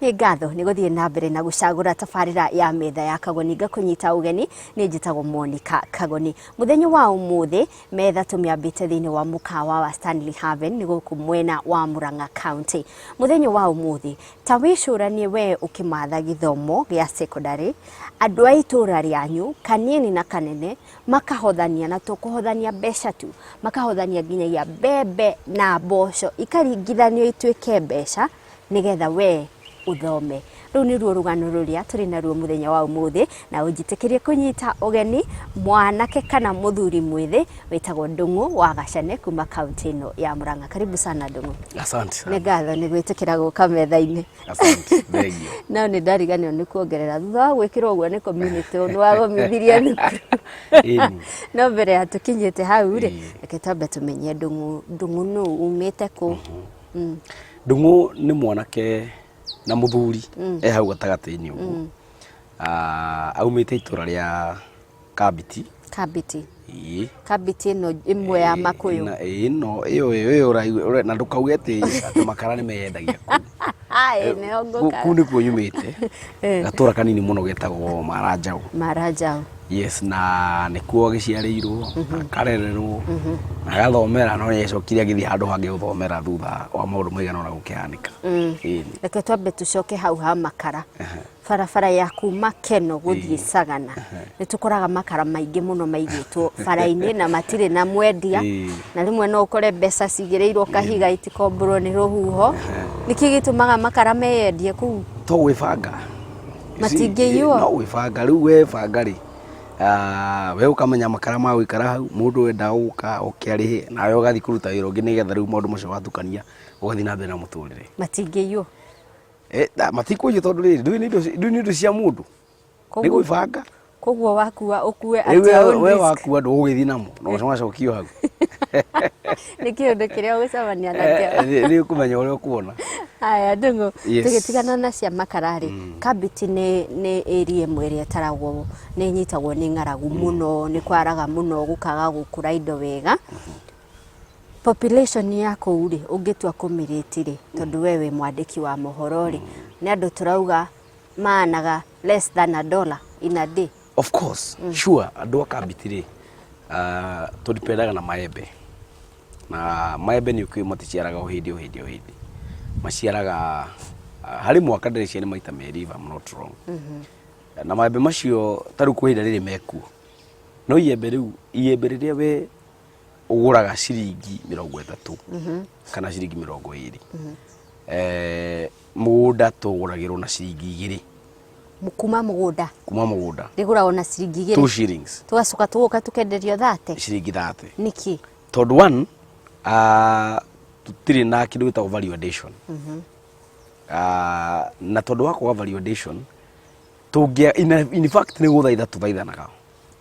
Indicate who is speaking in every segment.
Speaker 1: Nĩ ngatho nĩ gũthiĩ na mbere na gũcagũra tabarĩra ya Metha ya Kagoni. Ngakũnyita ũgeni, nĩ njĩtagwo Monica Kagoni. Mũthenya wa ũmũthĩ metha tũmĩambĩte thĩinĩ wa mũkawa wa Stanley Haven nĩ gũkũ mwena wa Murang'a County. Mũthenya wa ũmũthĩ ta wĩcũranie we ũkĩmatha gĩthomo gĩa secondary, andũ a itũra rĩanyu kanini na kanene makahothania, na to kũhothania mbeca tu, makahothania nginyagia mbembe na mboco ikaringithanio ituĩke mbeca nĩgetha we ũthome. Rũu nĩruo rũgano rũrĩa tũrĩ naruo mũthenya wa ũmũthĩ, na ũnjĩtĩkĩrie kũnyita ũgeni mwanake kana mũthuri mwĩthĩ wĩtagwo Ndung'u wa Gacane kuma kaunti ĩno ya Murang'a. Karibu sana Ndung'u.
Speaker 2: Asante
Speaker 1: Nĩ
Speaker 2: sana.
Speaker 1: ngatho nĩ gwĩtĩkĩra gũka metha-inĩ.
Speaker 2: Asante. Thengiũ.
Speaker 1: No nĩ ndariganĩrwo nĩ kuongerera thutha wa gwĩkĩrwo ũguo nĩ community nĩ wagomithirie thukuru.
Speaker 2: Ĩni.
Speaker 1: No mbere ya tũkinyĩte hau rĩ,
Speaker 2: Ĩĩ.
Speaker 1: reke twambe tũmenye Ndung'u, Ndung'u nũ, umĩte kũ?
Speaker 2: Ndung'u nĩ mwanake na mũthuri e hau gatagatĩ-inĩ ũguo. Ah, aumĩte itũra rĩa Kambiti.
Speaker 1: Kambiti.
Speaker 2: Ĩĩ.
Speaker 1: Kambiti ĩno ĩmwe ya Makũyũ.
Speaker 2: Ĩno ĩyo ĩyo ũraigua na ndũkauge atĩ atĩ makara nĩ meyendagia kũu.
Speaker 1: Ĩĩ nĩho ngũkaga.
Speaker 2: Kũu nĩkuo nyumĩte. Gatũra kanini mũno getagwo Maranjaũ.
Speaker 1: Maranjaũ.
Speaker 2: Yes, na nĩkuo agĩciarĩirwo, akarererwo, na agathomera no nĩacokire agĩthiĩ handũ hangĩ gũthomera thutha wa maũndũ maigana ũna gũkĩhanĩka. Ĩni.
Speaker 1: Reke twambe tũcoke hau ha makara. Barabara ya kuma Keno gũthiĩ Sagana nĩ tũkoraga makara maingĩ mũno maigĩtwo bara-inĩ na matirĩ na mwendia na rĩmwe no ũkore mbeca cigĩrĩirwo kahiga itikombũrwo nĩ rũhuho. Nĩkĩ gĩtũmaga makara meyendie kũu?
Speaker 2: To gwĩbanga.
Speaker 1: Matingĩiywo?
Speaker 2: No gwĩbanga. Rĩu webanga rĩ, we ũkamenya makara ma gũikara hau, mũndũ wenda gũka oke arĩhe, nawe ũgathiĩ kũruta wĩra ũngĩ nĩgetha rĩu maũndũ macio watukania ũgathiĩ na mbere na mũtũrĩre.
Speaker 1: Matingĩiywo?
Speaker 2: Eh, matikũiywo tondũ rĩrĩ, ndũĩ nĩ indo ndũĩ nĩ indo cia mũndũ. Nĩ gwĩbanga.
Speaker 1: Koguo wakua ũkue
Speaker 2: at your own we risk. wakua ndũgũgĩthiĩ namo na ũcokio hau.
Speaker 1: Nĩ kĩũndũ kĩrĩa ũgũcemania nakĩo.
Speaker 2: Eh, nĩ ũkũmenya ũrĩa ũkuona.
Speaker 1: Haya Ndung'u, tũgĩtigana na cia makara rĩ, Kambiti nĩ nĩ area ĩmwe ĩrĩa ĩtaragwo nĩ ĩnyitagwo nĩ ng'aragu mũno, nĩ kwaraga mũno gũkaga gũkũra indo wega. Population ya kũu rĩ, ũngĩtua kũmĩrĩti rĩ, tondũ we wĩ mwandĩki wa mohoro rĩ, nĩ andũ tũrauga maanaga less than a dollar in a day.
Speaker 2: Of course, sure, andũ a Kambiti rĩ, tũdipendaga na maembe. Na maembe nĩ ũkĩũĩ maticiaraga o hĩndĩ o hĩndĩ o hĩndĩ. Maciaraga, harĩ mwaka ndĩreciria nĩ maita merĩ if I'm not wrong. Na maembe macio ta rĩu kwĩ ihinda rĩrĩ mekuo. No iembe rĩu, iembe rĩrĩa we ũgũraga ciringi 30 kana ciringi 20, mũgũnda tũgũragĩrwo na ciringi 2.
Speaker 1: Kuma mũgũnda?
Speaker 2: Kuma mũgũnda.
Speaker 1: Rĩgũragwo na ciringi 2.
Speaker 2: 2 shillings.
Speaker 1: Tũgacoka tũgoka tũkenderio 30?
Speaker 2: Ciringi 30.
Speaker 1: Nĩkĩ?
Speaker 2: Tondũ one, tũtirĩ na kĩndũ gĩtagwo value addition. Na tondũ wa kwaga value addition, tũngĩa, in fact nĩ gũthaitha tũthaithanaga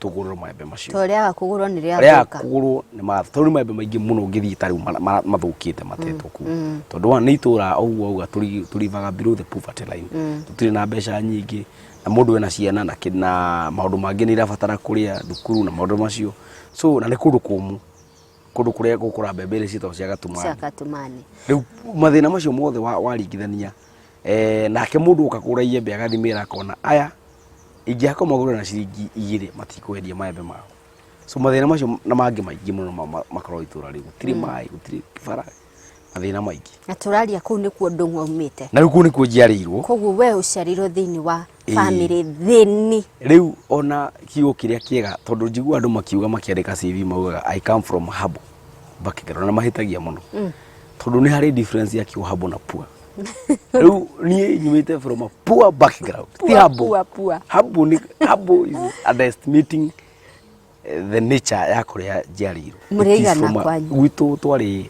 Speaker 2: tũgũrĩrwo maembe macio.
Speaker 1: To rĩaga kũgũrwo nĩ
Speaker 2: rĩaga
Speaker 1: rĩathũka.
Speaker 2: Kũgũrwo nĩ mathu tondũ nĩ maembe maingĩ mũno ũngĩthiĩ ta rĩu mathũkĩte matetwo kũu. Tondũ wa nĩ itũra ũguo auga tũlivaga below the poverty line. Tũtirĩ na mbeca nyingĩ na mũndũ ena ciana na na maũndũ mangĩ nĩ irabatara kũrĩa thukuru na maũndũ macio. So na nĩ kũndũ kũmũ, kũndũ kũrĩa gũkũra mbembe iria ciĩtagwo cia gatumani.
Speaker 1: Cia gatumani.
Speaker 2: Rĩu mathĩna macio mothe waringithania, nake mũndũ oka kũgũra iembe agathimĩra akona aya ingĩaka magũre na ciringi 2 matikwendia maembe mao. So mathĩna macio na mangĩ maingĩ mũno makoragwo itũra rĩu, gũtirĩ maĩ, gũtirĩ bara, mathĩna maingĩ.
Speaker 1: Na tũraria kũu nĩkuo Ndung'u aumĩte.
Speaker 2: Na rĩu kũu nĩkuo njiarĩirwo.
Speaker 1: Koguo we ũciarĩirwo thĩinĩ wa bamĩrĩ thĩni.
Speaker 2: Rĩu ona kiugo kĩrĩa kĩega tondũ njiguaga andũ makiuga makĩandĩka CV maugaga I come from humble background na mahĩtagia mũno. Tondũ nĩ harĩ difference ya kiugo humble na poor. Rĩu niĩ nyumĩte from a poor background. Ti
Speaker 1: Poor,
Speaker 2: humble.
Speaker 1: poor, poor.
Speaker 2: Humble nĩ humble is underestimating the nature ya kũrĩa njiarĩirwo.
Speaker 1: Mũrĩ
Speaker 2: It is
Speaker 1: aigana
Speaker 2: from a-
Speaker 1: kwanyu?
Speaker 2: Gwitũ twarĩ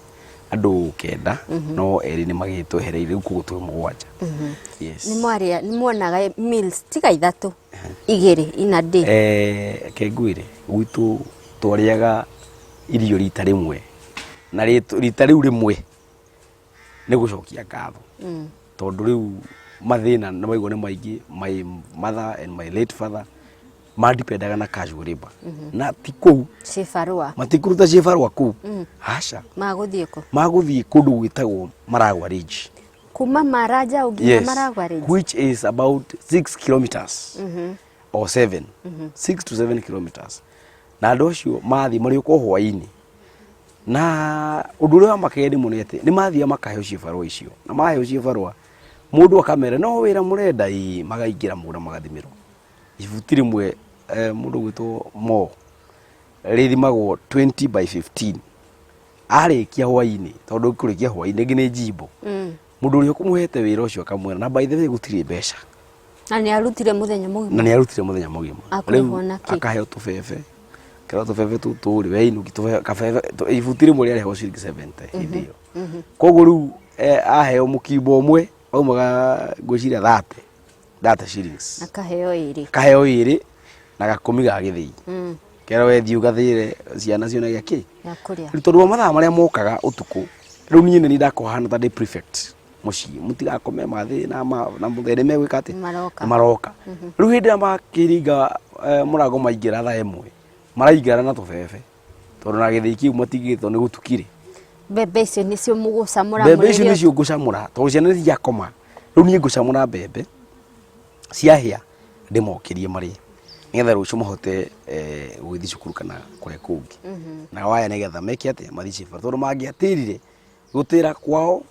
Speaker 2: andũ 9 no erĩ nĩ magĩtwehereire rĩu koguo twĩ 7. Yes.
Speaker 1: Nĩ mwarĩa nĩ muonaga meals tiga ithatũ igĩrĩ in a day.
Speaker 2: Reke ngwĩre gwitũ twarĩaga irio rita rĩmwe na rita rĩu rĩmwe nĩ gũcokia ngatho tondũ rĩu mathĩna nĩ maigua nĩ maingĩ. My mother and my late father mandipendaga na casual labor na ti kũu
Speaker 1: Cibarũa.
Speaker 2: Matikũruta cibarũa kũu, aca.
Speaker 1: Magũthiĩ kũ?
Speaker 2: Magũthiĩ kũndũ gwĩtagwo Maragwa Ridge.
Speaker 1: Kuma Maranja nginya Maragwa Range.
Speaker 2: Which is about 6 kilometers or 7, 6 to 7 kilometers. Na andũ acio mathiĩ marĩũka o hwaĩ-inĩ, na ũndũ ũrĩa wamakenia mũno nĩ atĩ nĩ mathiaga makaheo cibarũa icio, na maheo cibarũa mũndũ akamera no wĩra mũrenda, ĩĩ, magaingĩra mũgũnda magathimĩrwo ibuti rĩmwe, mũndũ ũgwĩtwo Mo rĩthimagwo 20 by 15. Arĩkia hwaĩ-inĩ, tondũ kũrĩkia hwaĩ-inĩ ĩngĩ nĩ njimbo, mũndũ ũrĩa ũkũmũhete wĩra ũcio akamwĩra, na by the way gũtirĩ mbeca.
Speaker 1: Na nĩ arutire mũthenya mũgima.
Speaker 2: Na nĩ arutire mũthenya mũgima.
Speaker 1: Akũrĩhwo na kĩ?
Speaker 2: Akaheo tũbebe, kerwo tũbebe tũtũ rĩ, we inũki kabebe ibuti rĩmwe rĩarĩhagwo ciringi 70 hĩndĩ ĩyo. Koguo rĩu aheo mũkimbo ũmwe aumaga ngwĩciria 30 shillings.
Speaker 1: Akaheo ĩrĩ.
Speaker 2: Akaheo ĩrĩ na gakũmi ga gĩthĩi. Kerwo we thiĩ ũgathĩre ciana cione gĩa kĩ?
Speaker 1: Gĩa kũrĩa.
Speaker 2: Rĩu tondũ wa mathaa marĩa mokaga ũtukũ, rĩu niĩ nĩ niĩ ndakorwo ta ndĩ prefect mũciĩ, mũtigakome mathĩ na na mũthee nĩ megwĩka atĩ?
Speaker 1: Maroka.
Speaker 2: Nĩ maroka. Rĩu hĩndĩ ĩrĩa makĩringa mũrango maingĩra thaa 1, maraingĩra na tũbebe, tondũ na gĩthĩi kĩu matingĩgĩtwo nĩ gũtukire.
Speaker 1: Mbembe icio nĩcio mũgũcamũra?
Speaker 2: Mbembe icio nĩcio ngũcamũra, tondũ ciana nĩ ciakoma. Rĩu niĩ ngũcamũra mbembe ciahĩa ndĩmokĩrie marĩe, nĩgetha rũciũ mahote gũgĩthiĩ cukuru kana kũrĩa kũngĩ. Na waya nĩgetha meke atĩa? Mathiĩ cibarũa, tondũ mangĩatĩrire gũtĩra kwao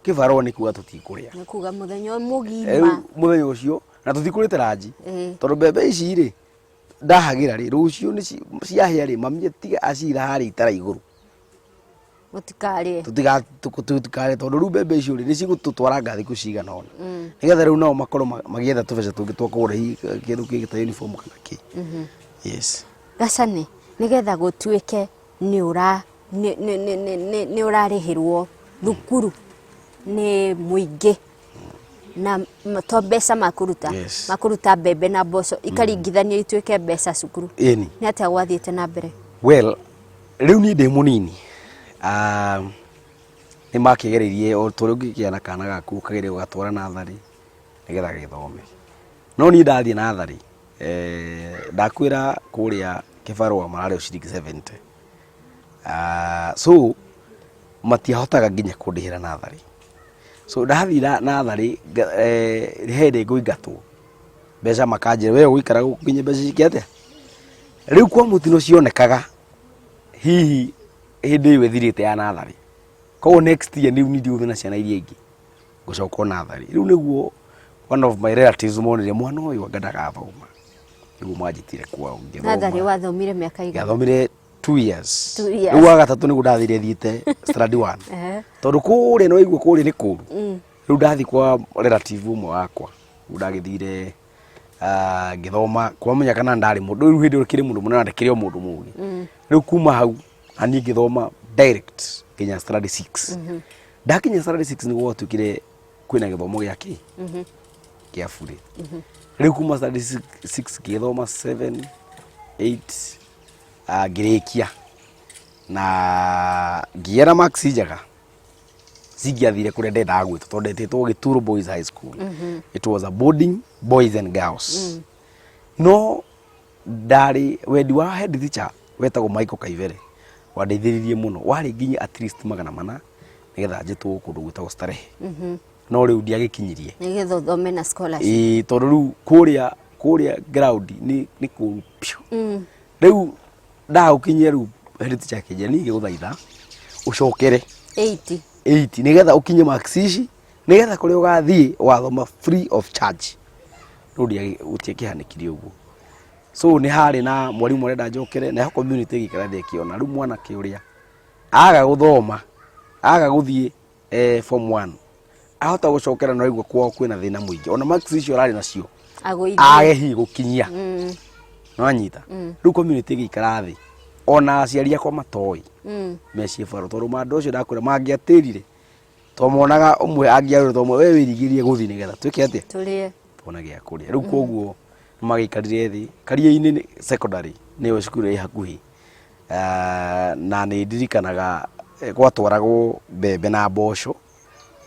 Speaker 2: kĩbarũa nĩ kuga tũtikũrĩa.
Speaker 1: Nĩ kuga mũthenya mũgima.
Speaker 2: Rĩu mũthenya ũcio na tũtikũrĩte ranji, tondũ mbembe ici rĩ ndahagĩra rĩ, rũciũ nĩ ciahĩa rĩ, mami tiga acira harĩa itara igũrũ.
Speaker 1: Mũtikarĩe.
Speaker 2: Tũtikarĩe, tondũ rĩu mbembe icio rĩ nĩ cigũtũtwara nga thikũ cigana ũna, nĩgetha rĩu nao makorwo magĩetha tũbeca tũngĩ twa kũgũra hihi kĩndũ kĩngĩ ta uniform kana kĩ. Yes.
Speaker 1: Gacane, nĩgetha gũtuĩke nĩ ũra nĩ nĩ nĩ nĩ nĩ nĩ ũrarĩhĩrwo thukuru nĩ mũingĩ na to mbeca makũruta, makũruta mbembe na mboco ikaringithanio ituĩke mbeca cukuru, nĩ atĩa gwathiĩte na mbere?
Speaker 2: Well, rĩu niĩ ndĩ mũnini, nĩ makĩgereirie o ta ũrĩa ũngĩgĩa na kana gaku ũkageria gũgatwara natharĩ nĩgetha gagĩthome. No niĩ ndathiĩ natharĩ, ndakwĩra kũrĩa kĩbarũa mararĩhwo ciringi 70. So matiahotaga nginya kũndĩhĩra natharĩ. So ndathiĩ natharĩ he hĩndĩ ngũingatwo, mbeca makanjĩra we ũgũikara gũkũ nginya mbeca ciĩke atĩa. Rĩu kwa mũtino cionekaga hihi hĩndĩ ĩyo ĩthirĩte ya natharĩ. Koguo next year rĩu niĩ ndigũthiĩ na ciana iria ingĩ, ngũcoka o natharĩ. Rĩu nĩguo one of my relatives monire mwana ũyũ anga ndagathoma. Nĩguo manjĩtire kwao ngĩthoma.
Speaker 1: Natharĩ wathomire mĩaka igana?
Speaker 2: Ngathomire 2 years.
Speaker 1: 2 years.
Speaker 2: Rĩu wa gatatũ nĩguo ndathire thiĩte standard one. Tondũ kũrĩa nĩ waigua kũrĩa nĩ kũru. Rĩu ndathiĩ kwa relative ũmwe wakwa. Rĩu ndagĩthire ngĩthoma kwamenya kana ndarĩ mũndũ rĩu hĩndĩ ĩyo kĩrĩ mũndũ mũnene na ndĩkĩrĩ o mũndũ mũgĩ. Rĩu kuma hau na niĩ ngĩthoma direct nginya standard 6. Ndakinya standard 6 nĩguo gwatuĩkire kwĩna gĩthomo gĩa kĩ? Gĩa bure. Rĩu kuma standard 6 ngĩthoma 7, 8, ngĩrĩkia na ngĩgĩa na marks njega cingĩathire kũrĩa ndendaga gwĩtwo, tondũ ndetĩtwo Gĩturo Boys High School. It was a boarding, boys and girls. No ndarĩ wendi wa head teacher wetagwo Michael Kaivere wandeithĩrĩirie mũno, warĩ nginya at least 400 nĩgetha njĩtwo kũndũ gwĩtagwo Starehe. No rĩu ndiagĩkinyirie.
Speaker 1: Nĩgetha ũthome na scholarship.
Speaker 2: Ĩĩ, tondũ rĩu kũrĩa ground nĩ kũru biũ. Rĩu ndagũkinyia rĩu head teacher akĩnjĩra niĩ ngĩgũthaitha ũcokere
Speaker 1: 80.
Speaker 2: 80 nĩgetha ũkinye marks ici, nĩgetha kũrĩa ũgathiĩ ũgathoma free of charge. Rĩu gũtiakĩhanĩkire ũguo. So nĩ harĩ na mwarimũ arenda njokere, nayo community ĩgĩikara thĩ ĩkĩona rĩu mwanake ũrĩa aga gũthoma, aga gũthiĩ form 1, ahota gũcokera na ũraigua kwao kwĩna thĩna mũingĩ, ona marks icio ararĩ nacio
Speaker 1: agũithie
Speaker 2: age hihi gũkinyia. Nĩwanyita? Rĩu community ĩgĩikara thĩ, ona aciari akwa matoĩ meciĩ baro, tondũ mandũ ũcio ndakwĩra mangĩatĩrire twamonaga ũmwe angĩarũre twamwe we wĩrigĩrie gũthiĩ nĩgetha twĩke atĩa?
Speaker 1: Tũrĩe.
Speaker 2: Tuone gĩa kũrĩa. Rĩu koguo nĩmagĩikarire thĩ Karia-inĩ secondary nĩyo cukuru ĩ hakuhĩ. Na nĩ ndirikanaga gwatwaragwo mbembe na mboco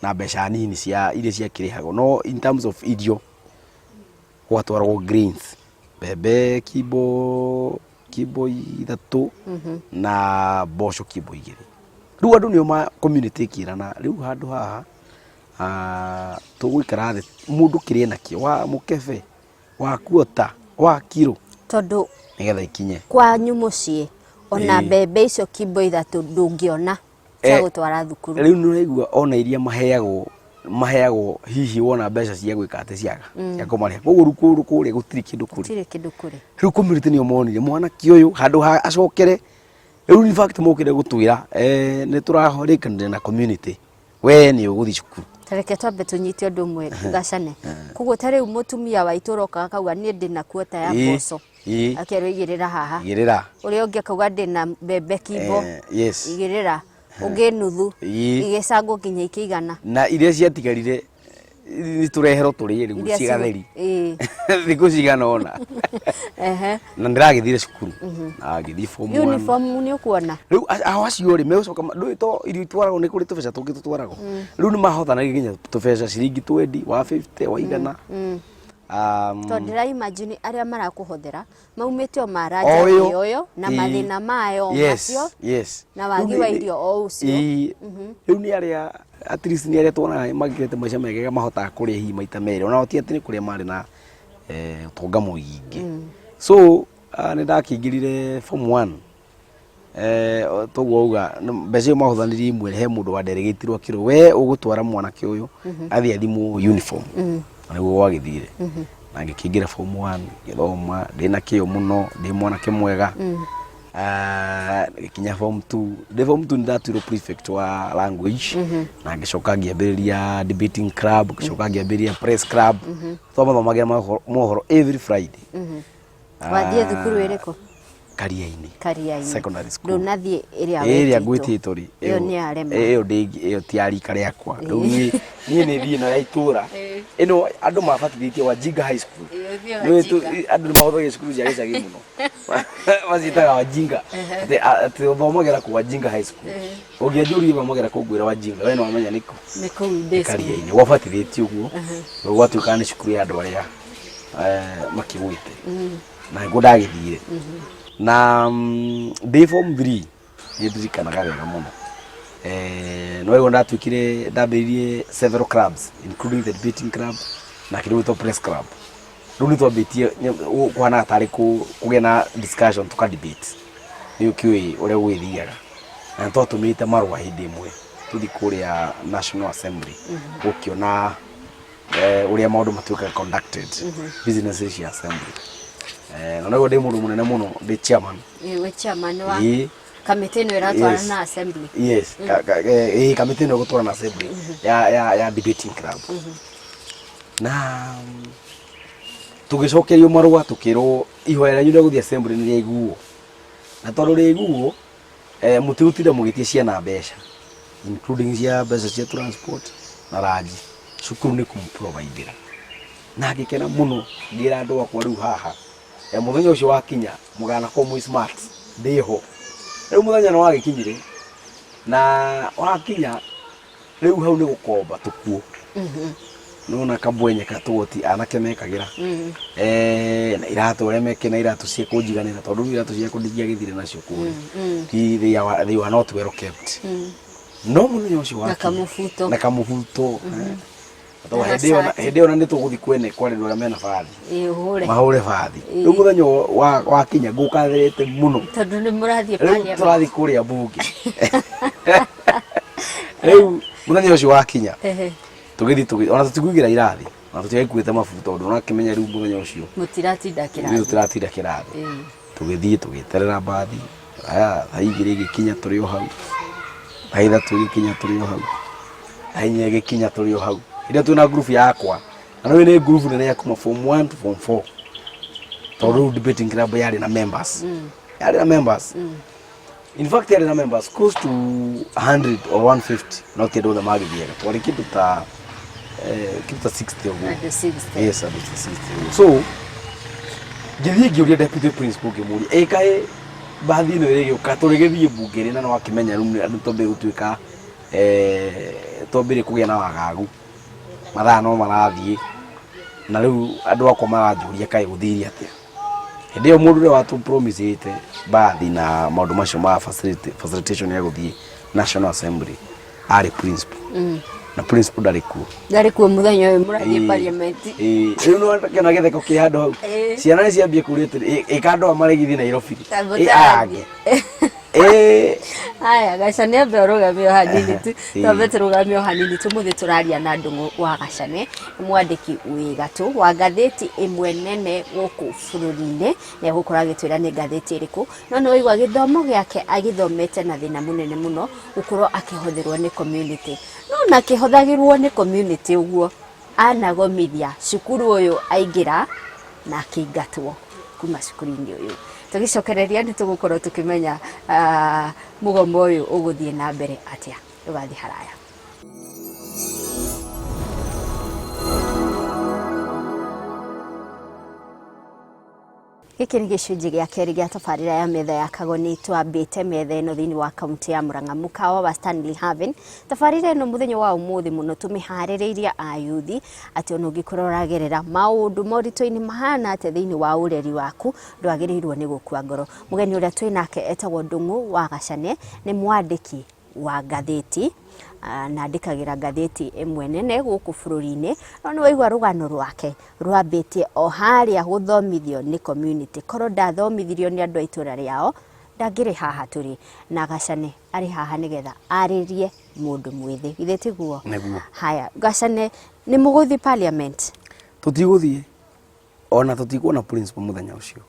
Speaker 2: na mbeca nini cia iria ciakĩrĩhagwo, no in terms of irio gwatwaragwo grains, mbembe kimbo 3 na mboco kimbo 2. Rĩu andũ nĩo ma community ĩkĩrana rĩu handũ haha Ah, tũgũikara thĩ mũndũ kĩrĩa nakĩo wa mũkebe wa kuota wa kiro
Speaker 1: Tondũ
Speaker 2: nĩgetha ikinye.
Speaker 1: Kwanyu mũciĩ ona mbembe icio kimbo ithatũ ndũngĩona cia gũtwara thukuru.
Speaker 2: Rĩu nĩ ũraigua ona iria maheagwo maheagwo hihi wona mbeca cia gwĩka atĩ ciaga cia kũmarĩha, koguo rĩu kũndũ kũrĩa gũtirĩ kĩndũ kũrĩ.
Speaker 1: Gũtirĩ kĩndũ kũrĩ.
Speaker 2: Rĩu community nĩo monire mwanake ũyũ handũ ha acokere rĩu, in fact mokire gũtwĩra nĩ tũrarĩkanire na community, we nĩ ũgũthiĩ cukuru.
Speaker 1: Ta reke twambe tũnyite ũndũ ũmwe gacane. Koguo ta rĩu mũtumia wa itũra okaga akauga niĩ ndĩna kuota ya mboco. Akerwo igĩrĩra haha.
Speaker 2: Igĩrĩra.
Speaker 1: Ũrĩa ũngĩ akauga ndĩna mbembe kimbo.
Speaker 2: Yes.
Speaker 1: Igĩrĩra. Ũngĩ nuthu. Igĩcangwo nginya ikĩigana.
Speaker 2: Na iria ciatigarire nĩ tũreherwo tũrĩe rĩu
Speaker 1: Iria
Speaker 2: cigatheri thikũ cigana ũna. Na ndĩragĩthire cukuru na ngĩthiĩ form one.
Speaker 1: Uniform nĩ ũkuona.
Speaker 2: Rĩu aho acio rĩ megũcoka ndũĩ to irio itwaragwo nĩ kũrĩ tũbeca tũngĩ tũtwaragwo. Rĩu nĩ mahothanagia nginya tũbeca ciringi twendi wa 50 wa igana.
Speaker 1: Tondũ ndĩra imagine arĩa marakũhothera maumĩte o maraja
Speaker 2: O ĩyo.
Speaker 1: ĩyo na mathĩna mayo macio na wagi
Speaker 2: Rĩu
Speaker 1: wa irio o ũcio.
Speaker 2: Rĩu nĩ arĩa at least nĩ arĩa tuonaga magĩte maica mega mahotaga kũrĩa hihi maita merĩ, ona ti atĩ nĩ kũrĩa marĩ na ũtonga mũingĩ. So nĩ ndakĩingĩrire form one. Toguo auga mbeca iyo mahothanirie imwe, he mũndũ wanderegetirwo akĩrwo we ũgũtwara mwanake ũyũ athiĩ athimwo uniform. Na nĩguo gwagĩthire na ngĩkĩingĩra form one, ngĩthoma ndĩna kĩo mũno, ndĩ mwanake mwega. Ah, ngĩkinya form two, ndĩ form two nĩ ndatuirwo prefect wa language na ngĩcoka ngĩambĩrĩria debating club, ngĩcoka ngĩambĩrĩria press club, twamathomagĩra mohoro every Friday.
Speaker 1: Wathiĩ thukuru ĩrĩkũ?
Speaker 2: Karia-inĩ.
Speaker 1: Karia-inĩ.
Speaker 2: Secondary school.
Speaker 1: Ndũnathiĩ ĩrĩa
Speaker 2: ĩrĩa
Speaker 1: wĩtĩtwo.
Speaker 2: Ngwĩtĩtwo rĩ,
Speaker 1: Ĩyo nĩ yarema.
Speaker 2: Ĩyo ndĩngĩ, ĩyo ti ya rika rĩakwa. Rĩu niĩ nĩ thiĩ ĩno ya itũra ĩno andũ mabatithĩtie Wajinga High School. Nĩũĩ andũ nĩ mahũthagĩra cukuru cia gĩcagi mũno, maciĩtaga Wajinga, atĩ ũthomagĩra kũ? Wajinga High School. Ũngĩanjũria ũthomagĩra kũ, ngwĩra Wajinga, we nĩ wamenya nĩkũ.
Speaker 1: Nĩ kũu ndĩ.
Speaker 2: Karia-inĩ gwabatithĩtio ũguo. Rĩu gwatuĩkaga nĩ cukuru ya andũ arĩa makĩgwĩte na nĩguo ndagĩthire na ndĩ form 3. Nĩ ndirikanaga wega mũno, no ĩgo ndatuĩkire ndambĩrĩirie several clubs including the debating club na kĩndũ gĩtwo press club. Rĩu nĩ twambĩtie kũhanaga tarĩ kũgĩa na discussion, tũka debate, nĩ ũkĩũĩ ũrĩa gũgĩthiaga, na nĩ twatũmĩte marũa hĩndĩ ĩmwe tũthiĩ kũrĩa National Assembly gũkĩona ũrĩa maũndũ matuĩkaga conducted, business cia assembly. Na noguo ndĩ mũndũ mũnene mũno, ndĩ chairman.
Speaker 1: Wĩ chairman wa kamĩtĩ ĩno ĩratwarana na assembly.
Speaker 2: Yes, kamĩtĩ ĩno ĩgũtwarana na assembly ya debating club. Na tũgĩcokerio marũa tũkĩrwo ihoya rĩanyu rĩa gũthiĩ assembly nĩ rĩaiguo, na tondũ rĩaiguo mũtigũtinda mũgĩtie ciana mbeca, including cia mbeca cia transport na ranji, cukuru nĩ kũmũprovidĩra. Na ngĩkena mũno, ngĩra andũ akwa rĩu haha mũthenya ũcio wakinya mũganakorwo mwĩ smart, ndĩho. Rĩu mũthenya nĩ wagĩkinyire, na wakinya rĩu hau nĩ gũkomba tũkuo nona kabwenye katũgoti anake mekagĩra na iratũ ũrĩa meke na iratũ cia kũnjiganĩra, tondũ rĩu iratũ ciakwa ndingĩagĩthire nacio kũrĩa. Ti they were not well kept. No mũthenya ũcio
Speaker 1: Na
Speaker 2: wakinya
Speaker 1: kamũbuto.
Speaker 2: Na kamũbuto. Tondũ
Speaker 1: Na
Speaker 2: hĩndĩ ĩyo
Speaker 1: gacati.
Speaker 2: Hĩndĩ ĩyo na nĩ tũgũthiĩ kwene kwarĩ andũ arĩa mena bathi.
Speaker 1: Ũhũre.
Speaker 2: Mahũre bathi. Rĩu mũthenya wakinya ngũkatherete mũno.
Speaker 1: Tondũ nĩ mũrathiĩ
Speaker 2: Rĩu
Speaker 1: parliament.
Speaker 2: tũrathiĩ kũrĩa mbunge. Rĩu mũthenya ũcio wakinya tũgĩthiĩ ona tũtikuingĩra irathi na tũtiagĩkuĩte mabuku, tondũ ũrakĩmenya rĩu mũthenya ũcio
Speaker 1: Mũtiratinda
Speaker 2: ithuĩ
Speaker 1: kĩrathi.
Speaker 2: Tũtiratinda kĩrathi. Tũgĩthiĩ tũgĩeterera mbathi. Aya, thaa 2 ĩgĩkinya tũrĩ o hau, thaa 3 ĩgĩkinya tũrĩ o hau, thaa 4 ĩgĩkinya tũrĩ o hau. Hĩndĩ ĩyo twĩna ngurubu yakwa, na nĩũĩ nĩ ngurubu nene ya kuma form 1 to form 4, tondũ rĩu debating club yarĩ na members, yarĩ na members, in fact yarĩ na members close to 100 or 150, no ti andũ othe magĩthiaga, twarĩ kĩndũ ta 60 ũguo.
Speaker 1: Andũ 60.
Speaker 2: Yes, andũ ta 60 ũguo. So ngĩthiĩ ngĩũria deputy principal, ngĩmũria, ĩ kaĩ mbathi ĩno ĩrĩgĩũka tũrĩgĩthiĩ mbunge rĩ? Na no akĩmenya rĩu andũ twambĩrĩrie gũtuĩka twambĩrĩrie kũgĩa na wagagu, mathaa no marathiĩ na rĩu andũ akwa maranjũria kaĩ gũthire atĩa. Hĩndĩ ĩyo mũndũ ũrĩa watũpromisĩte mbathi na maũndũ macio ma facilitation ya gũthiĩ National Assembly arĩ principal. Na principal ndarĩ kuo.
Speaker 1: Ndarĩ kuo mũthenya ũyũ mũrathiĩ parliament.
Speaker 2: Ĩĩ, rĩu nĩ kĩona gĩtheko kĩ handũ hau. Ciana nĩ ciambia kũria atĩrĩ, ĩ kandũ aya marĩgithiĩ Nairobi rĩ?
Speaker 1: Ta
Speaker 2: Ĩ aya angĩ? Ĩ.
Speaker 1: Haya, Gacane ambe ũrũgame o hanini tu. Twambe tũrũgame o hanini tu. Mũthĩ tũraria na Ndung'u wa Gacane, nĩ mwandĩki wĩ gatũ wa ngathĩti ĩmwe nene gũkũ bũrũri-inĩ. Nĩ egũkorwo agĩtwĩra nĩ ngathĩti ĩrĩkũ. No nĩ waigua gĩthomo gĩake agĩthomete na thĩna mũnene mũno gũkorwo akĩhũthĩrwo nĩ community. No ona akĩhũthagĩrwo nĩ community ũguo, anagomithia cukuru ũyũ aingĩra na akĩingatwo kuma cukuru-inĩ ũyũ. Tũgĩcokereria nĩ tũgũkorwo tũkĩmenya ah, mũgomo ũyũ ũgũthiĩ na mbere atĩa. Ndũgathiĩ haraya. Gĩkĩ nĩ gĩcunjĩ gĩa kerĩ gĩa tabarĩra ya metha ya Kagoni. Twambĩte metha ĩno thĩinĩ wa kaunti ya Murang'a, mũkawa wa Stanley Haven. Tabarĩra ĩno mũthenya wa ũmũthĩ mũno tũmĩharĩrĩirie ayuthi atĩ ona ũngĩkorwo ũragerera maũndũ moritũ-inĩ mahana atĩa thĩinĩ wa ũreri waku, ndwagĩrĩirwo nĩ gũkua ngoro. Mũgeni ũrĩa twĩ nake etagwo Ndung'u wa Gacane, nĩ mwandĩki wa ngathĩti na andĩkagĩra ngathĩti ĩmwe nene gũkũ bũrũri-inĩ. No nĩ waigua rũgano rwake rwambĩtie o harĩa gũthomithio nĩ community. Korwo ndathomithirio nĩ andũ a itũra rĩao ndangĩrĩ haha tũrĩ. Na Gacane arĩ haha nĩgetha arĩrie mũndũ mwĩthĩ, githĩ tiguo?
Speaker 2: Nĩguo.
Speaker 1: Haya Gacane, nĩ mũgũthiĩ parliament?
Speaker 2: Tũtigũthiĩ. Ona tũtikuona principal mũthenya ũcio.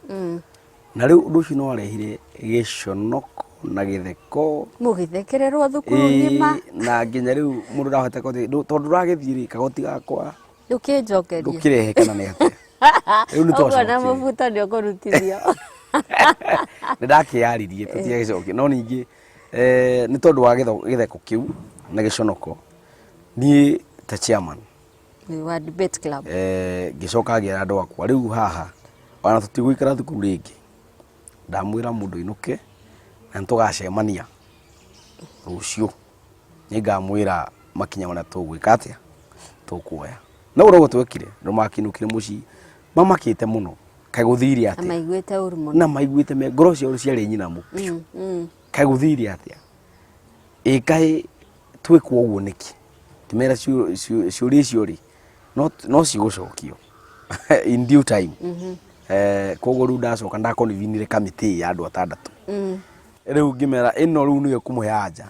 Speaker 2: Na rĩu ũndũ ũcio nĩ warehire gĩconoko na gĩtheko.
Speaker 1: Mũgĩthekererwo thukuru ng'ima.
Speaker 2: Na nginya rĩu mũndũ ndahota tondũ ndũragĩthiĩ rĩ, kagoti gakwa
Speaker 1: ndũkĩnjokerie,
Speaker 2: ndũkĩrehe kana nĩ atĩa? Rĩu nĩ
Speaker 1: ũguo na
Speaker 2: twacokire.
Speaker 1: Mũbuto nĩ ũkũrutithio.
Speaker 2: Nĩ ndakĩyaririe tũtiagĩcokia, no ningĩ nĩ tondũ wa gĩtheko kĩu na gĩconoko, niĩ ta chairman
Speaker 1: wa debate club,
Speaker 2: ngĩcoka ngĩra andũ akwa, rĩu haha ona tũtigũikara thukuru rĩngĩ, ndamwĩra mũndũ ainũke na nĩ tũgacemania rũciũ, nĩ ngamwĩra makinya marĩa tũgwĩka atĩa, tũkuoya. No ũguo noguo twekire, andũ makinũkire mũciĩ mamakĩte mũno, kaĩ gũthire
Speaker 1: na
Speaker 2: atĩa?
Speaker 1: Maiguĩte ũru mũno.
Speaker 2: Na maiguĩte me ngoro ciao ciarĩ nyinamu biũ. Kaĩ gũthire atĩa? Ĩ kaĩ twĩkwo ũguo nĩkĩ? Ngĩmera ciũria icio rĩ, no cigũcokio in due time. Koguo rĩu ndacoka ndakonvinire kamĩtĩ ya andũ atandatũ. Rĩu ngĩmera ĩno rĩu nĩyo ĩkũmũhe anja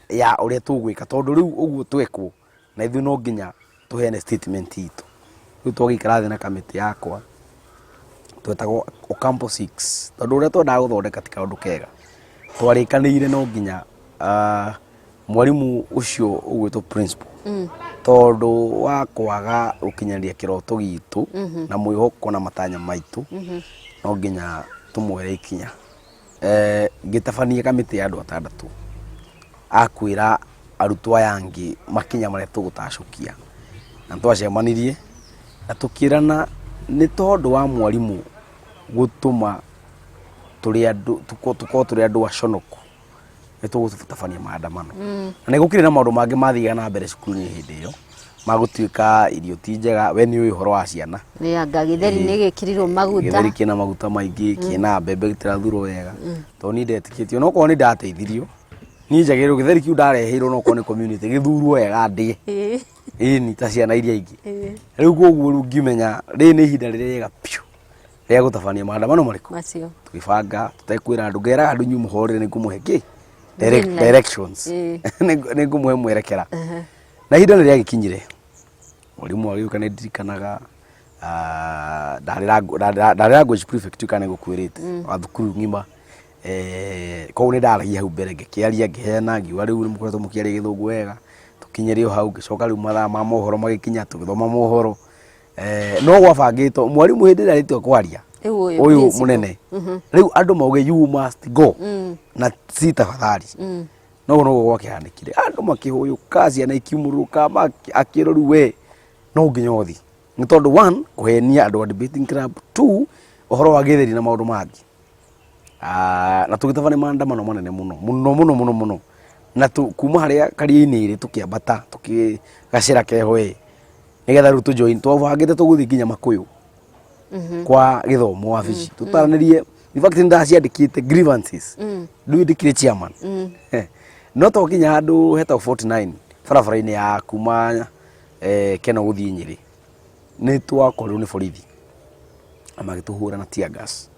Speaker 2: ya ũrĩa tũgwĩka, tondũ rĩu ũguo twekwo na ithuĩ no nginya tũheane statement itũ. Rĩu twagĩikara thĩ na kamĩtĩ yakwa twetagwo Ocampo 6, tondũ ũrĩa twendaga gũthondeka ti kaũndũ kega. Twarĩkanĩire no nginya mwarimũ ũcio ũgwĩtwo principal, tondũ wa kwaga gũkinyanĩria kĩroto gitũ na mwĩhoko na matanya maitũ, no nginya tũmwoere ikinya. Ngĩtabania kamĩtĩ ya andũ atandatũ a kwĩra arutwo aya angĩ makinya marĩa tũgũtacũkia. Na nĩtwacemanirie na tũkĩrana nĩ tondũ wa mwarimũ gũtũma tũrĩ andũ tũkorwo tũrĩ andũ aconoku, nĩ tũgũtabania maandamano. Na nĩ gũkĩrĩ na maũndũ mangĩ mathiaga na mbere cukuru-inĩ hĩndĩ ĩyo, ma gũtuĩka irio ti njega, we nĩ ũĩ ũhoro wa ciana.
Speaker 1: Nĩ anga gĩtheri nĩ gĩkĩrirwo maguta.
Speaker 2: Gĩtheri kĩna maguta maingĩ, kĩna mbembe gĩtirathurwo wega. Tondũ niĩ ndetĩkĩtie onokorwo nĩ ndateithirio, niĩ njagĩrĩirwo gĩtheri kĩu ndareheirwo onokorwo nĩ community gĩthurwo wega ndĩe. Ĩni ta ciana iria ingĩ. Rĩu koguo rĩu ngĩmenya rĩrĩ nĩ ihinda rĩrĩa rĩega biũ rĩa gũtabania maandamano marĩkũ?
Speaker 1: Macio.
Speaker 2: Tũgĩbanga tũtekwĩra andũ, ngeraga andũ inyuĩ mũhorere nĩ ngũmũhe kĩ?
Speaker 1: Green light.
Speaker 2: Directions. Nĩ ngũmũhe mwerekera. Na ihinda nĩ rĩagĩkinyire, mwarimũ agĩũka, nĩ ndirikanaga ndarĩ language prefect kana nĩngũkwĩrĩte wa thukuru ng'ima. Koguo nĩ ndaragia hau mbere ngĩkĩaria, ngĩheana, ngiuga rĩu nĩ mũkoretwo mũkĩaria Gĩthũngũ wega, tũkinyĩre o hau. Ngĩcoka rĩu mathaa ma mohoro magĩkinya, tũgĩthoma mohoro. No gwabangĩtwo mwarimũ hĩndĩ ĩrĩa arĩtua kwaria
Speaker 1: Rĩu ũyũ
Speaker 2: ũyũ
Speaker 1: principal.
Speaker 2: Mũnene rĩu andũ mauge, "You must go," na si tafadhali. No noguo gwakĩhanĩkire, andũ makĩhũyũka, ciana ikiumũrũka, akĩrwo rĩu we no nginya ũthiĩ, nĩ tondũ one, kũhenia andũ a debating club, two, ũhoro wa gĩtheri na maũndũ mangĩ. Na tũgĩtabania maandamano manene mũno mũno mũno mũno mũno, na kuma harĩa karia-inĩ ĩrĩ tũkĩambata tũkĩgacĩra keho ĩ, nĩgetha rĩu tũjoin. Twabangĩte tũgũthiĩ nginya Makũyũ kwa gĩthomo wabici tũtaranĩrie. In fact, nĩndaciandĩkĩte grievances, rĩu ndĩkĩrĩ chairman. No twakinya handũ hetagwo 49 Barabara-inĩ ya kuma Keno gũthiĩ Nyĩrĩ, nĩ twakorirwo nĩ borithi na magĩtũhũra na tear gas.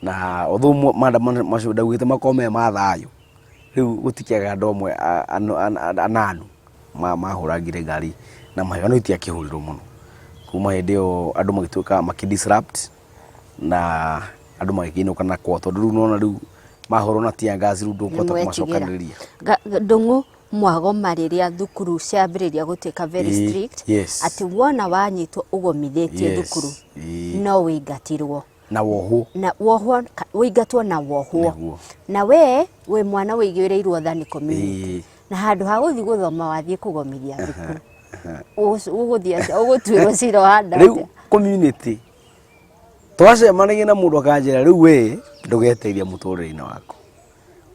Speaker 2: Na although maandamano macio ndaugĩte makorwo me ma thayũ, rĩu gũtikĩagaga andũ amwe ananu mahũrangire ngari na mahiga no itiakĩhũrirwo mũno. Kuma hĩndĩ ĩyo andũ magĩtuĩka makĩ disrupt na andũ magĩkĩinũka na kwao tondũ rĩu nĩwona rĩu mahũrwo na tear gas rĩu ndũkũhota kũmacokanĩrĩria.
Speaker 1: Ndung'u mwagoma rĩrĩa thukuru ciambĩrĩria gũtuĩka very strict atĩ wona wanyitwo ũgomithĩtie thukuru no wĩingatirwo.
Speaker 2: Na wohwo.
Speaker 1: Na wohwo, wĩingatwo na wohwo. Na we wĩ mwana wĩigĩrĩirwo tha nĩ community. Na handũ ha gũthiĩ gũthoma wathiĩ kũgomithia thukuru. Ũgũthiĩ atĩa? Ũgũtuĩrwo cira ũhana atĩa?
Speaker 2: Rĩu community twacemanagia na mũndũ akanjĩra rĩu we ndũgeteithia mũtũrĩre-inĩ waku.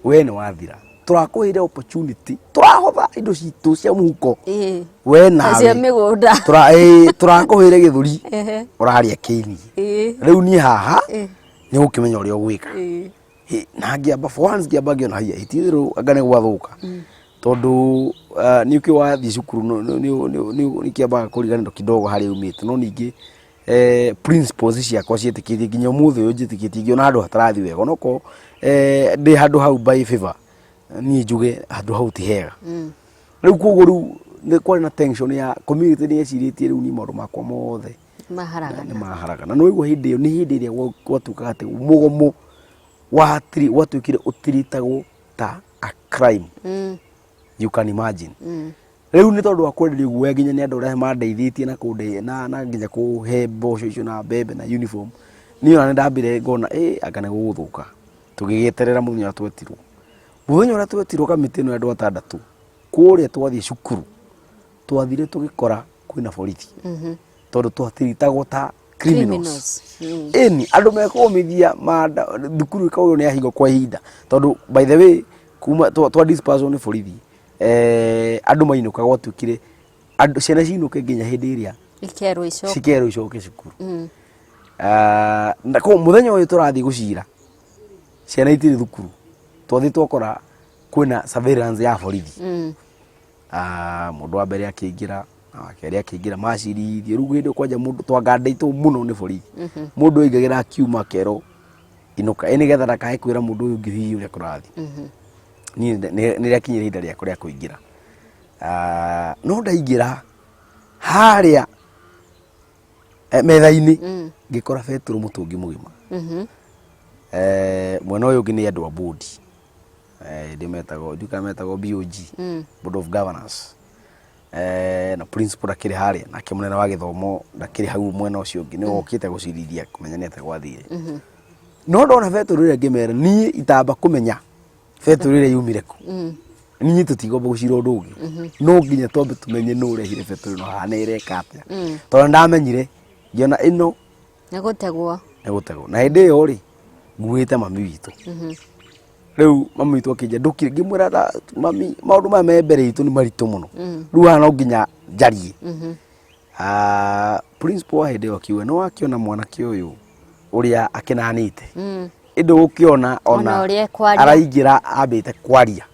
Speaker 2: We nĩ wathira. Tũrakũheire opportunity, tũrahotha indo citũ cia mũhuko. We nawe.
Speaker 1: Cia mĩgũnda.
Speaker 2: Tũrakũheire gĩthũri, ũrarĩa kĩini. Rĩu niĩ haha, nĩ ũgũkĩmenya ũrĩa ũgwĩka. Na ngĩamba, for once ngĩamba ngĩona haiya, ti itherũ anga nĩ gwathũka. Tondũ nĩ ũkĩũĩ wathiĩ cukuru nĩ ũkĩambaga kũriganĩrwo kidogo harĩa umĩte. No ningĩ principles ciakwa ciĩtĩkĩtie nginya ũmũthĩ ũyũ njĩtĩkĩtie ingĩona handũ hatarathiĩ wega onokorwo ndĩ handũ hau by favor niĩ njuge handũ hau ti hega. Rĩu koguo rĩu nĩ kwarĩ na tension ya community nĩ yecirĩtie rĩu niĩ maũndũ makwa mothe
Speaker 1: Maharagana.
Speaker 2: nĩ maharagana. Na nĩwaigua hĩndĩ ĩyo nĩ hĩndĩ ĩrĩa gwatuĩkaga atĩ mũgomo watuĩkire ũtiritagwo ta a crime. You can imagine. Rĩu nĩ tondũ wa kwenderio guoya nginya nĩ andũ arĩa mandeithĩtie na kũnde na, na nginya kũhe mboco icio na mbembe na uniform. Niĩ ona nĩ ndambire ngona ĩ anga nĩ gũgũthũka. Tũgĩgĩeterera mũthenya ũrĩa twetirwo. Mũthenya ũrĩa twetirwo kamĩtĩ ĩno ya andũ atandatũ, kũrĩa twathiĩ cukuru, twathire tũgĩkora kwĩna borithi. Tondũ twatiritagwo ta criminals. Ĩni, andũ mekũgomithia thukuru ĩkoragwo nĩ yahingwo kwa ihinda. Tondũ by the way, kuma twa disperswo nĩ borithi, andũ mainũka gwatuĩkire andũ ciana cinũke nginya hĩndĩ ĩrĩa
Speaker 1: Ikerwo icoke.
Speaker 2: cikerwo icoke cukuru. Na koguo mũthenya ũyũ tũrathiĩ gũcira ciana itirĩ thukuru, twathiĩ twakora kwĩna surveillance ya borithi. Mũndũ wa mbere akĩingĩra na wa kerĩ akĩingĩra macirithio rĩu hĩndĩ ĩyo kwanja mũndũ twangandĩtwo mũno nĩ borithi. Mũndũ aingagĩra akiuma akerwo inũka, ĩ nĩgetha ndakae kwĩra mũndũ ũyũ ũngĩ hihi ũrĩa kũrathiĩ. Niĩ nĩ rĩakinyire ihinda rĩakwa rĩa kũingĩra. No ndaingĩra harĩa metha-inĩ ngĩkora betũrũ mũtũngi mũgima. Mwena ũyũ ũngĩ nĩ andũ a board, ndĩ metagwo, ndiũĩ kana metagwo BOG, Board of Governors. Na principal ndakĩrĩ harĩa, nake mũnene wa gĩthomo ndakĩrĩ hau mwena ũcio ũngĩ, nĩwe ũkĩte gũcirithia kũmenya nĩ atĩa gwathire. No ndona betũrũ ĩrĩa ngĩmera niĩ itamba kũmenya betũrũ ĩrĩa yumire kũ. Niĩ tũtigomba gũcira ũndũ ũngĩ. No nginya twambe tũmenye nũ ũrehire betũrũ ĩno haha na ĩreka atĩa. Tondũ ndamenyire ngĩona ĩno
Speaker 1: Nĩ gũtegwo.
Speaker 2: Nĩ gũtegwo. Na hĩndĩ ĩyo rĩ, nguĩte mami witũ. Rĩu mami witũ akĩnjĩra ndũkire, ngĩmwĩra mami maũndũ maya me mbere itũ nĩ maritũ mũno. Rĩu haha no nginya njarie. Principal wa hĩndĩ ĩyo akiuga nĩ wakĩona mwanake ũyũ ũrĩa akĩnanĩte. Ĩndĩ ũgũkĩona
Speaker 1: ona
Speaker 2: ona araingĩra ambĩte kwaria.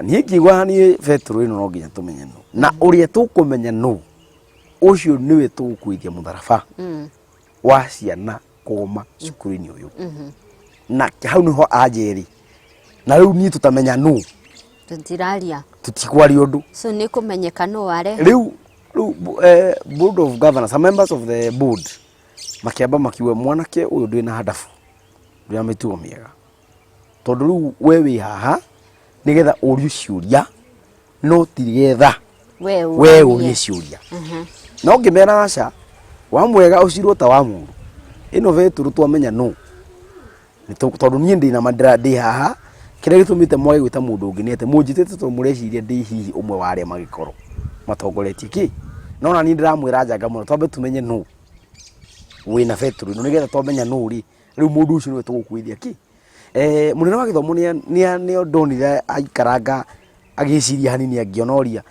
Speaker 2: Niĩ ngiuga niĩ betũrũ ĩno no nginya tũmenye nũ. Na ũrĩa tũkũmenya nũ, ũcio nĩwe tũgũkuithia mũtharaba wa ciana kũgoma cukuru-inĩ ũyũ. Na hau nĩho anjĩrĩ. Na rĩu niĩ tũtamenya nũ.
Speaker 1: Tũtiraria.
Speaker 2: Tũtikwaria ũndũ.
Speaker 1: So nĩ kũmenyeka nũ warehe.
Speaker 2: Rĩu rĩu board of governors, some members of the board makĩamba makiuga mwanake ũyũ ndwĩ na handabu, ndwĩ na mĩtugo mĩega. Tondũ rĩu we wĩ haha nĩgetha ũrio ciũria no ti getha
Speaker 1: We
Speaker 2: we ũrie ciũria. No ngĩmera aca, wa mwega ũcirwo ta wa mũru. Ĩno betũrũ twamenya nũ. Tondũ niĩ ndĩna ma ndĩ haha, kĩrĩa gĩtũmĩte mwage gwĩta mũndũ ũngĩ nĩ atĩ mũnjĩtĩte tondũ mũreciria ndĩ hihi ũmwe wa arĩa magĩkorwo matongoretie kĩ. No ona niĩ ndĩramwĩra njanga mũno twambe tũmenye nũ wĩna betũrũ ĩno nĩgetha twamenya nũ rĩ, rĩu mũndũ ũcio nĩwe tũgũkuithia kĩ. Mũnene wa gĩthomo nĩ ndonire aikaranga agĩciria hanini angĩona ũria.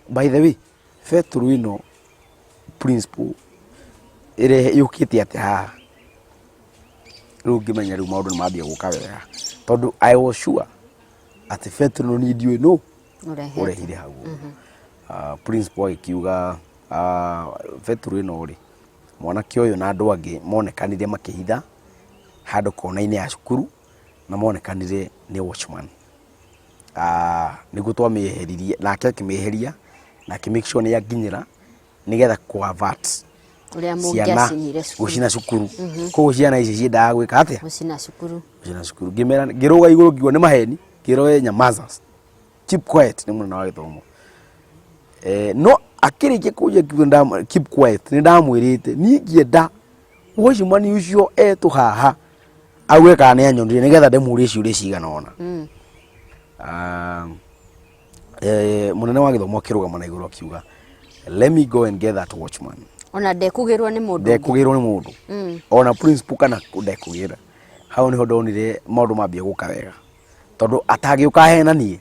Speaker 2: By the way, betũrũ ĩno principal ĩrehe yũkĩte atĩa haha? Rĩu ngĩmenya rĩu maũndũ nĩ mambia gũka wega tondũ I was sure atĩ betũrũ ĩno niĩ ndiũĩ nũ.
Speaker 1: Ũrehete.
Speaker 2: Ũrehire hau ũguo. Principal agĩkiuga betũrũ ĩno rĩ, mwanake ũyũ na andũ angĩ monekanire makĩhitha handũ kona-inĩ ya cukuru na monekanire nĩ watchman. Nĩguo twamĩeheririe nake akĩmĩeheria na akĩ make sure nĩ yakinyĩra nĩgetha kũ avert
Speaker 1: Ũrĩa
Speaker 2: ciana
Speaker 1: mũngĩacinire cukuru.
Speaker 2: gũcina cukuru. Koguo ciana ici ciendaga gwĩka atĩa?
Speaker 1: Gũcina cukuru.
Speaker 2: Gũcina cukuru. Ngĩmera, ngĩrũga igũrũ ngiuga nĩ maheni, ngĩrwo we nyamaza, keep quiet, nĩ mũnene wa gĩthomo. No akĩrĩkia kũnjia kiugo keep quiet, nĩ ndamwĩrĩte niĩ ngĩenda watchman ũcio etwo haha auge kana nĩ anyonire nĩgetha ndĩmũrie ciũria cigana ũna. Mũnene wa gĩthomo akĩrũgama na igũrũ akiuga, "Let me go and get that watchman."
Speaker 1: Ona ndekũgĩrwo nĩ mũndũ ũngĩ.
Speaker 2: Ndekũgĩrwo nĩ mũndũ ona principal kana ndekũgĩra. Hau nĩho ndonire maũndũ mambia gũka wega, tondũ atangĩũka ahenanie,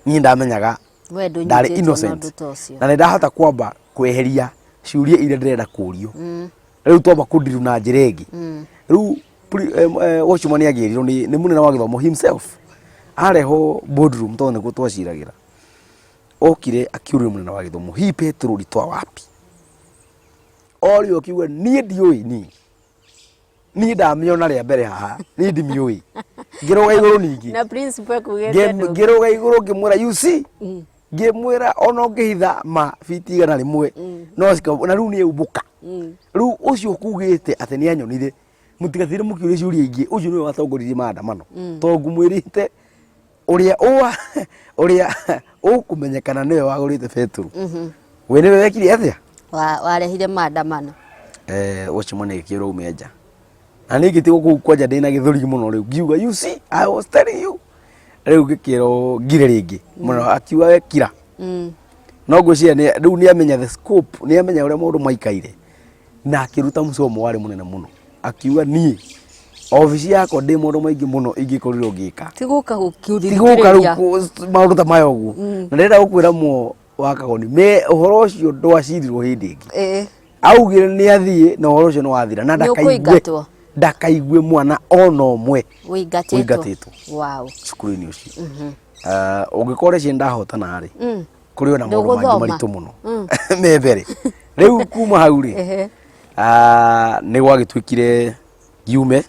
Speaker 2: niĩ ndamenyaga
Speaker 1: We
Speaker 2: ndarĩ
Speaker 1: ndũnyitĩtwo na
Speaker 2: innocent
Speaker 1: ũndũ ta ũcio.
Speaker 2: Na nĩ ndahota kwamba kweheria ciũria iria ndĩrenda kũrio. Rĩu twamba kũndiru na njĩra ĩngĩ. Rĩu watchman agĩrirwo nĩ mũnene wa gĩthomo himself, arehwo boardroom tondũ nĩkuo twaciragĩra. Okire akĩũria mũnene wa gĩthomo, "Hii petrol ulitoa wapi?" Orio akiuga, "Niĩ ndiũĩ, niĩ ndamĩona rĩa mbere haha, niĩ ndimĩũĩ." Ngĩrũga igũrũ ningĩ.
Speaker 1: Na principal ekugĩte ndũ.
Speaker 2: Ngĩrũga igũrũ ngĩmwĩra, "You see?" Ngĩmwĩra ona ũngĩhitha ma biti 100 no na rĩu nĩ umbũka. Rĩu ũcio ũkugĩte atĩ nĩ anyonire, mũtigatire mũkĩũria ciũria ingĩ, ũcio nĩwe watongoririe maandamano, tondũ ngũmwĩrĩte ũrĩa ũrĩa ũkũmenyekana nĩwe wagũrĩte betũrũ, we nĩwe wekire atĩa?
Speaker 1: Warehire maandamano.
Speaker 2: Ũcio mwene gĩkĩrwo ume nja, na niĩ ngĩtigwo kũu kwanja ndĩna gĩthũri mũno. Rĩu ngiuga, "You see, I was telling you." Rĩu ngĩkĩrwo ngire rĩngĩ mũno, akiuga, "We kira." No ngwĩciria rĩu nĩ amenya the scope, nĩ amenya ũrĩa maũndũ maikaire, na akĩruta mũcomo warĩ mũnene mũno, akiuga, "Niĩ obici yakwa ndĩ maũndũ maingĩ mũno ingĩkorirwo ngĩka,
Speaker 1: Ti gũka
Speaker 2: ti gũka rĩu maũndũ ta maya ũguo." Na ndĩrenda gũkwĩra mwo wa Kagoni me ũhoro ũcio ndwacirirwo hĩndĩ ĩngĩ. Augire nĩ athiĩ na ũhoro ũcio nĩ wathira na
Speaker 1: Nĩ
Speaker 2: ndakaigue
Speaker 1: ũkũingatwo.
Speaker 2: Ndakaigue mwana ona ũmwe
Speaker 1: Ũingatĩtwo.
Speaker 2: ũingatĩtwo cukuru-inĩ ũcio. Ũngĩkorwo rĩciĩ ndahotana rĩ, kũrĩ ona maũndũ mangĩ
Speaker 1: Ndũgũthoma.
Speaker 2: maritũ mũno me mbere. Rĩu kuma hau rĩ, nĩ gwagĩtuĩkire ngiume,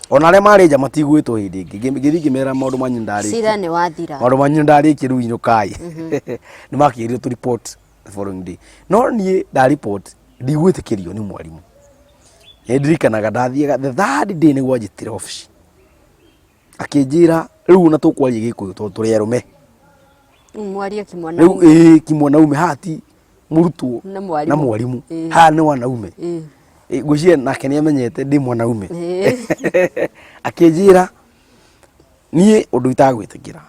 Speaker 2: ona arĩa marĩ nja matigwĩtwo hĩndĩ ĩngĩ. Ngĩthiĩ ngĩmera maũndũ manyu ndarĩkia.
Speaker 1: Cira nĩ wathira.
Speaker 2: Maũndũ manyu ndarĩkia, rĩu inũkai. Nĩ makĩrire tũ report the following day, no niĩ nda report ndigwĩtĩkĩrio nĩ mwarimũ. Nĩ ndirikanaga ndathiaga the third day nĩguo anjĩtire obici, akĩnjĩra, "Rĩu ona tũkwaria Gĩkũyũ tondũ tũrĩ arũme."
Speaker 1: Rĩu mwarie kĩmwana.
Speaker 2: Rĩu ĩĩ, kimwanaume. Haha ti mũrutwo
Speaker 1: Na mwarimũ.
Speaker 2: Na mwarimũ. Haha nĩ wanaume. Ngwĩciria nake nĩ amenyete ndĩ mwanaume. Akĩnjĩra, "Niĩ ũndũ itagwĩtĩkĩra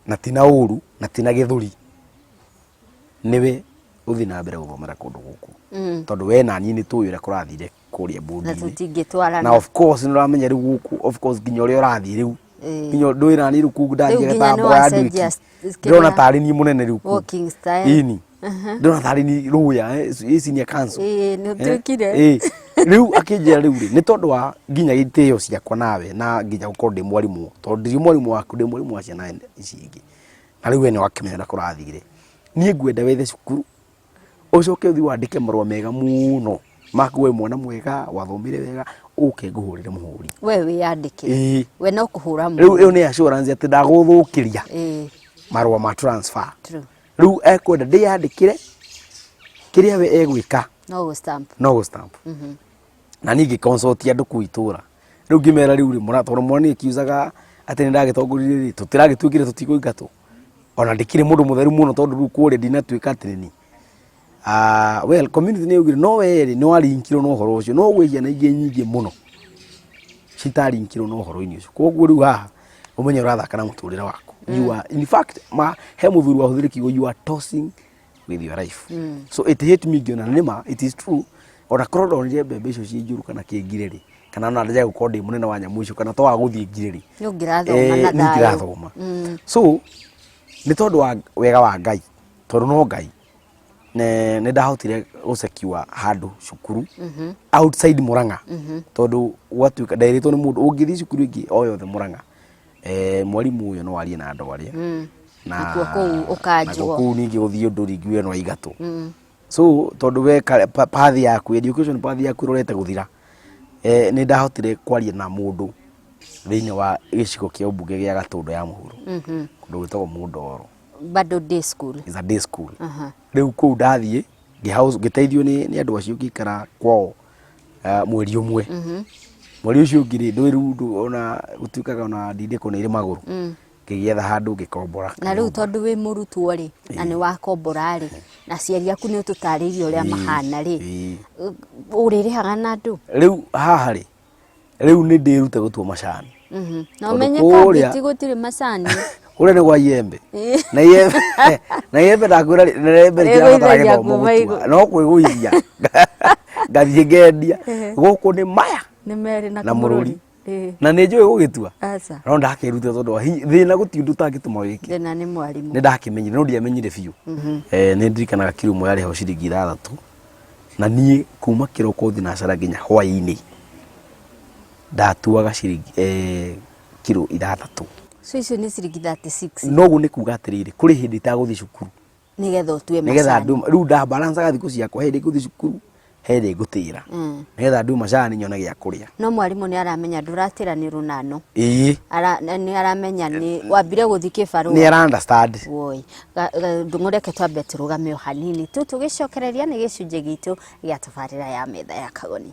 Speaker 2: na ti na ũru na ti na gĩthũri, nĩwe ũthiĩ na mbere gũthomera kũndũ gũkũ, tondũ we na niĩ nĩ tũĩ ũrĩa kũrathire kũrĩa
Speaker 1: Na
Speaker 2: bũndi-inĩ
Speaker 1: tũtingĩtwarana.
Speaker 2: Na of course nĩ ũramenya rĩu gũkũ, of course, nginya ũrĩa ũrathiĩ rĩu, nginya ndũĩ nani rĩu kũu ndathiaga
Speaker 1: nginya
Speaker 2: ta
Speaker 1: nĩ
Speaker 2: mboga ya
Speaker 1: wacenjia
Speaker 2: nduĩki, ndĩrona tarĩ niĩ mũnene rĩu kũu."
Speaker 1: Walking style.
Speaker 2: Ĩni, ndĩrona tarĩ niĩ rũya ĩ senior council.
Speaker 1: Ĩĩ, nĩ ũtuĩkire.
Speaker 2: Rĩu akĩnjĩra, "Rĩu rĩ, nĩ tondũ wa nginya gĩtĩo ciakwa nawe na nginya gũkorwo ndĩ mwarimũ, tondũ ndirĩ mwarimũ waku, ndĩ mwarimũ wa ciana ici ingĩ, na rĩu we nĩ wakĩmenya ũrĩa kũrathire, niĩ ngwenda wethe cukuru, ũcoke ũthiĩ wandĩke marũa mega mũno maku, we mwana mwega wathomire wega, ũke ngũhũrĩre mũhũri."
Speaker 1: We wĩyandĩkĩre.
Speaker 2: Ĩĩ.
Speaker 1: We no kũhũra
Speaker 2: Rĩu
Speaker 1: mũhũri.
Speaker 2: ĩyo nĩ assurance atĩ ndagũthũkĩria marũa ma transfer. Rĩu ekwenda ndĩyandĩkĩre kĩrĩa we egwĩka.
Speaker 1: No gũ stamp.
Speaker 2: No gũ stamp. Na niĩ ngĩ consult andũ kũu itũra rĩu, ngĩmera, "Rĩu rĩ, mũra tondũ mwana akiucaga atĩ nĩ ndagĩtongoririe rĩ, tũtiragĩtuĩkire tũtikũingatwo, ona ndĩkĩrĩ mũndũ mũtheru mũno, tondũ rĩu kũrĩa ndinatuĩka atĩ nĩ well, community nĩ yaugire no we rĩ, nĩ warinkirwo na ũhoro ũcio, no gwĩ ciana ingĩ nyingĩ mũno citarinkirwo na ũhoro-inĩ ũcio. Koguo rĩu haha ũmenye ũrathaka na mũtũrĩre waku. You are in fact, ma he mũthuri wahũthĩre kiugo, 'You are tossing with your life.' So it hit me, ngĩona nĩma it is true. Ona korwo ndonire mbembe icio ciĩ njũru kana kĩngire rĩ, kana ona njaga gũkorwo ndĩ mũnene wa nyamũ icio kana to wa gũthiĩ ngire rĩ,
Speaker 1: Nĩ ũngĩrathoma na
Speaker 2: nĩ
Speaker 1: thayũ.
Speaker 2: ingĩrathoma. So nĩ tondũ wa wega wa Ngai, tondũ no Ngai, nĩ ndahotire gũsekiwa handũ cukuru outside Murang'a, tondũ gwatuĩka nderĩtwo nĩ mũndũ ũngĩthiĩ cukuru ĩngĩ o yothe Murang'a, mwarimũ ũyũ no arie na andũ arĩa. Na
Speaker 1: Nakuo kũu ũkanjwo.
Speaker 2: Nakuo kũu ningĩ gũthiĩ ũndũ ringi we no aigatwo. So tondũ we path yaku, education path yaku ĩrorete gũthira, nĩ ndahotire kwaria na mũndũ thĩinĩ wa gĩcigo kĩa ũmbunge gĩa Gatũndũ ya mũhuro, kũndũ gwĩtagwo Mũndoro.
Speaker 1: Bado day school.
Speaker 2: Is a day school. Rĩu kũu ndathiĩ ngĩteithio nĩ andũ acio ngĩikara kwao mweri ũmwe. Mweri ũcio ũngĩ rĩ, ndũĩ rĩu ona gũtuĩkaga ona ndindĩko nĩ irĩ magũrũ. Ngĩgĩetha handũ ngĩkombora.
Speaker 1: Na rĩu tondũ wĩ mũrutwo rĩ, na nĩ wakombora rĩ, na aciari aku nĩ ũtũtarĩirie ũrĩa mahana rĩ, ũrĩrĩhaga na andũ?
Speaker 2: Rĩu haha rĩ, rĩu nĩ ndĩrute gũtua macani.
Speaker 1: Na
Speaker 2: Tondũ
Speaker 1: ũmenye
Speaker 2: kũrĩa-
Speaker 1: kambiti gũtirĩ macani.
Speaker 2: Kũrĩa nĩ gwa iembe. Na iembe na iembe ndakwĩra rĩ, na iembe rĩtirabatara
Speaker 1: Rĩgũithagia
Speaker 2: gĩthomo
Speaker 1: kuma
Speaker 2: gũtua.
Speaker 1: igũrũ.
Speaker 2: No kwĩgũithia. Ngathiĩ ngendia. Gũkũ nĩ maya
Speaker 1: Nĩ merĩ na
Speaker 2: na mũrũri.
Speaker 1: Ĩĩ.
Speaker 2: Na nĩ njũĩ gũgĩtua.
Speaker 1: Aca.
Speaker 2: No ndakĩrutire tondũ wa thĩna gũtirĩ ũndũ ũtangĩtũma wĩke.
Speaker 1: Thĩna nĩ mwarimũ.
Speaker 2: Nĩ ndakĩmenyire no ndiamenyire biũ. Nĩ ndirikanaga kiro ĩmwe yarĩhagwo ciringi 6 na niĩ kuma kĩroko thinacara nginya hwainĩ ndatuaga ciringi kiro 6.
Speaker 1: So icio nĩ ciringi 36.
Speaker 2: Noguo nĩ kuga atĩrĩrĩ, kũrĩ hĩndĩ itagũthiĩ cukuru.
Speaker 1: Nĩgetha ũtue
Speaker 2: Nĩgetha
Speaker 1: macani.
Speaker 2: ndue, rĩu nda balancaga thikũ ciakwa, he hĩndĩ ngũthiĩ cukuru, he hĩndĩ ngũtĩra. Nĩgetha ndue macani nyone gĩa kũrĩa.
Speaker 1: No mwarimũ nĩ aramenya ndũratĩra nĩ rũnano.
Speaker 2: Ĩĩ.
Speaker 1: Nĩ aramenya nĩ wambire gũthiĩ kĩbarũa.
Speaker 2: Nĩ ara understand.
Speaker 1: Woi. Ndung'u reke twambe tũrũgame o hanini tu tũgĩcokereria nĩ gĩcunjĩ gitũ gĩa tabarĩra ya metha ya Kagoni.